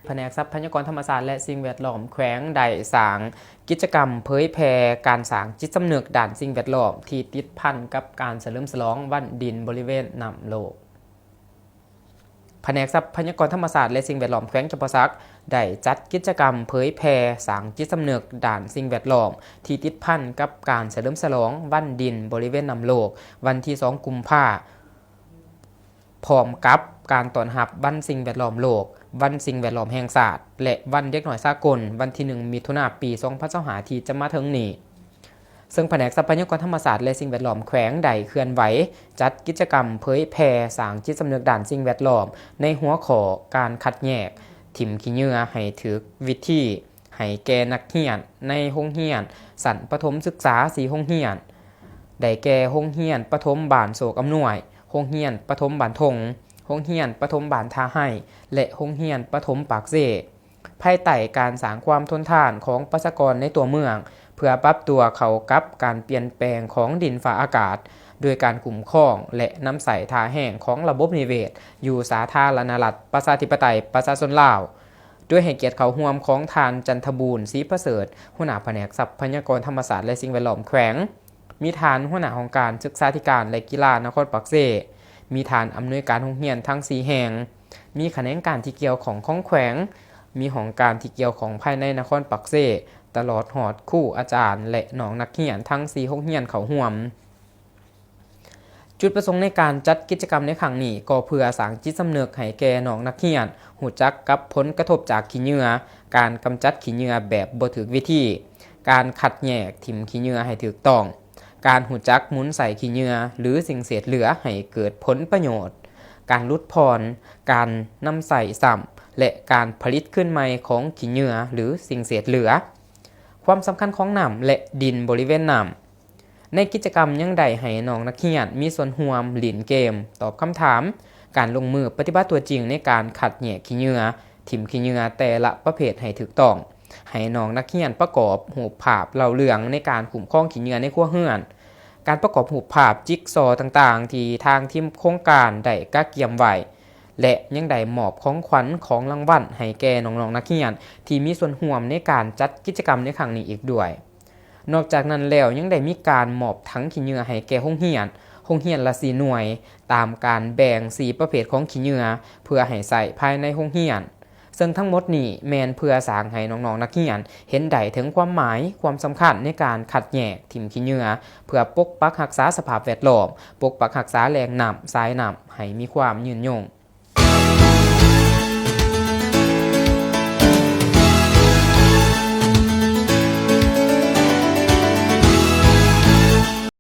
ພະແນກຊັບພະຍາກອນທຳມະຊາດ ແລະ ສິ່ງແວດລ້ອມແຂວງ ໄດ້ສ້າງກິດຈະກຳເຜີຍແຜ່ການສ້າງຈິດສຳນຶກດ້ານສິ່ງແວດລ້ອມ ທີ່ຕິດພັນກັບການສະເຫຼີມສະຫຼອງວັນດິນບໍລິເວນນ້ຳໂລກ. ພະແນກຊັບພະຍາກອນທຳມະຊາດ ແລະ ສິ່ງແວດລ້ອມແຂວງຈຳປາສັກ ໄດ້ຈັດກິດຈະກຳເຜີຍແຜ່ສ້າງຈິດສຳນຶກດ້ານສິ່ງແວດລ້ອມ ທີ່ຕິດພັນກັບການສະເຫຼີມສະຫຼອງວັນດິນບໍລິເວນນ້ຳໂລກ ວັນທີສອງ ກຸມພາ ພ້ອມກັບການຕ້ອນຮັບວັນສິ່ງແວດລ້ອມໂລກ, ວັນສິ່ງແວດລ້ອມແຫ່ງຊາດ ແລະ ວັນເດັກນ້ອຍສາກົນ ວັນທີໜຶ່ງ ມິຖຸນາ ປີສອງພັນຊາວຫ້າ ທີ່ຈະມາເຖິງນີ້. ເຊິ່ງພະແນກຊັບພະຍາກອນທຳມະຊາດ ແລະ ສິ່ງແວດລ້ອມແຂວງໄດ້ເຄື່ອນໄຫວຈັດກິດຈະກຳເຜີຍແຜ່ສ້າງຈິດສຳນຶກດ້ານສິ່ງແວດລ້ອມ ໃນຫົວຂໍ້ການຄັດແຍກຖິ້ມຂີ້ເຫຍື້ອໃຫ້ຖືກວິທີ ໃຫ້ແກ່ນັກຮຽນໃນໂຮງຮຽນຊັ້ນປະຖົມສຶກສາສີ່ໂຮງຮຽນ ໄດ້ແກ່ ໂຮງຮຽນປະຖົມບ້ານໂຊກອຳນວຍ, ໂຮງຮຽນປະຖົມບ້ານທົ່ງ, ໂຮງຮຽນປະຖົມບ້ານທ່າໄຮ ແລະ ໂຮງຮຽນປະຖົມປາກເຊ, ພາຍໃຕ້ການສ້າງຄວາມທົນທານຂອງປະຊາກອນໃນຕົວເມືອງ ເພື່ອປັບຕົວເຂົ້າກັບການປ່ຽນແປງຂອງດິນຟ້າອາກາດ ໂດຍການຄຸ້ມຄອງ ແລະ ນຳໃຊ້ທ່າແຮງຂອງລະບົບນິເວດ ຢູ່ສາທາລະນະລັດ ປະຊາທິປະໄຕ ປະຊາຊົນລາວ. ໂດຍໃຫ້ກຽດເຂົ້າຮ່ວມຂອງທ່ານ ຈັນທະບູນ ສີປະເສີດ ຫົວໜ້າພະແນກຊັບພະຍາກອນທຳມະຊາດ ແລະ ສິ່ງແວດລ້ອມແຂວງ, ມີທ່ານຫົວໜ້າຫ້ອງການສຶກສາທິການ ແລະ ກິລານະຄອນປາກເຊ, ມີທ່ານອຳນວຍການໂຮງຮຽນທັງສີ່ແຫ່ງ, ມີຂະແໜງການທີ່ກ່ຽວຂ້ອງຂອງແຂວງ, ມີຫ້ອງການທີ່ກ່ຽວຂ້ອງພາຍໃນນະຄອນປາກເຊ, ຕະຫຼອດຮອດຄູອາຈານ ແລະ ນ້ອງນັກຮຽນທັງສີ່ໂຮງຮຽນເຂົ້າຮ່ວມ. ຈຸດປະສົງໃນການຈັດກິດຈະກຳໃນຄັ້ງນີ້ ກໍເພື່ອສ້າງຈິດສຳນຶກໃຫ້ແກ່ນ້ອງນັກຮຽນ ຮູ້ຈັກກັບຜົນກະທົບຈາກຂີ້ເຫຍື້ອ, ການກຳຈັດຂີ້ເຫຍື້ອແບບບໍ່ຖືກວິທີ, ການຄັດແຍກຖິ້ມຂີ້ເຫຍື້ອໃຫ້ຖືກຕ້ອງ, ການຮູ້ຈັກໝູນໃສ່ຂີ້ເຫຍື້ອ ຫຼື ສິ່ງເສດເຫຼືອໃຫ້ເກີດຜົນປະໂຫຍດ, ການຫຼຸດຜ່ອນ, ການນຳໃຊ້ຊ້ຳ ແລະ ການຜະລິດຄືນໃໝ່ຂອງຂີ້ເຫຍື້ອ ຫຼື ສິ່ງເສດເຫຼືອ, ຄວາມສຳຄັນຂອງນ້ຳ ແລະ ດິນບໍລິເວນນ້ຳ. ໃນກິດຈະກຳຍັງໄດ້ໃຫ້ນ້ອງນັກຮຽນມີສ່ວນຮ່ວມຫຼິ້ນເກມຕອບຄຳຖາມ, ການລົງມືປະຕິບັດຕົວຈິງໃນການຄັດແຍກຂີ້ເຫຍື້ອ, ຖິ້ມຂີ້ເຫຍື້ອແຕ່ລະປະເພດໃຫ້ຖືກຕ້ອງ, ໃຫ້ນ້ອງນັກຮຽນປະກອບຮູບພາບເລົ່າເລື່ອງໃນການຄຸ້ມຄອງຂີ້ເຫຍື້ອໃນຄົວເຮືອນ, ການປະກອບຮູບພາບຈິກຊໍຕ່າງໆ ທີ່ທາງທີມໂຄງການໄດ້ກະກຽມໄວ້ ແລະ ຍັງໄດ້ມອບຂອງຂວັນຂອງລາງວັນໃຫ້ແກ່ນ້ອງໆນັກຮຽນ ທີ່ມີສ່ວນຮ່ວມໃນການຈັດກິດຈະກຳໃນຄັ້ງນີ້ອີກດ້ວຍ. ນອກຈາກນັ້ນແລ້ວ ຍັງໄດ້ມີການມອບຖັງຂີ້ເຫຍື້ອໃຫ້ແກ່ໂຮງຮຽນ, ໂຮງຮຽນລະສີ່ໜ່ວຍ ຕາມການແບ່ງສີ່ປະເພດຂອງຂີ້ເຫຍື້ອ ເພື່ອໃຫ້ໃຊ້ພາຍໃນໂຮງຮຽນ. ເຊິ່ງທັງໝົດນີ້ແມ່ນເພື່ອສ້າງໃຫ້ນ້ອງໆນັກຮຽນເຫັນໄດ້ເຖິງຄວາມໝາຍ, ຄວາມສຳຄັນໃນການຄັດແຍກຖິ້ມຂີ້ເຫຍື້ອ ເພື່ອປົກປັກຮັກສາສະພາບແວດລ້ອມ, ປົກປັກຮັກສາແຫຼ່ງນ້ຳ, ສາຍນ້ຳ ໃຫ້ມີຄວາມຍືນຍົງ.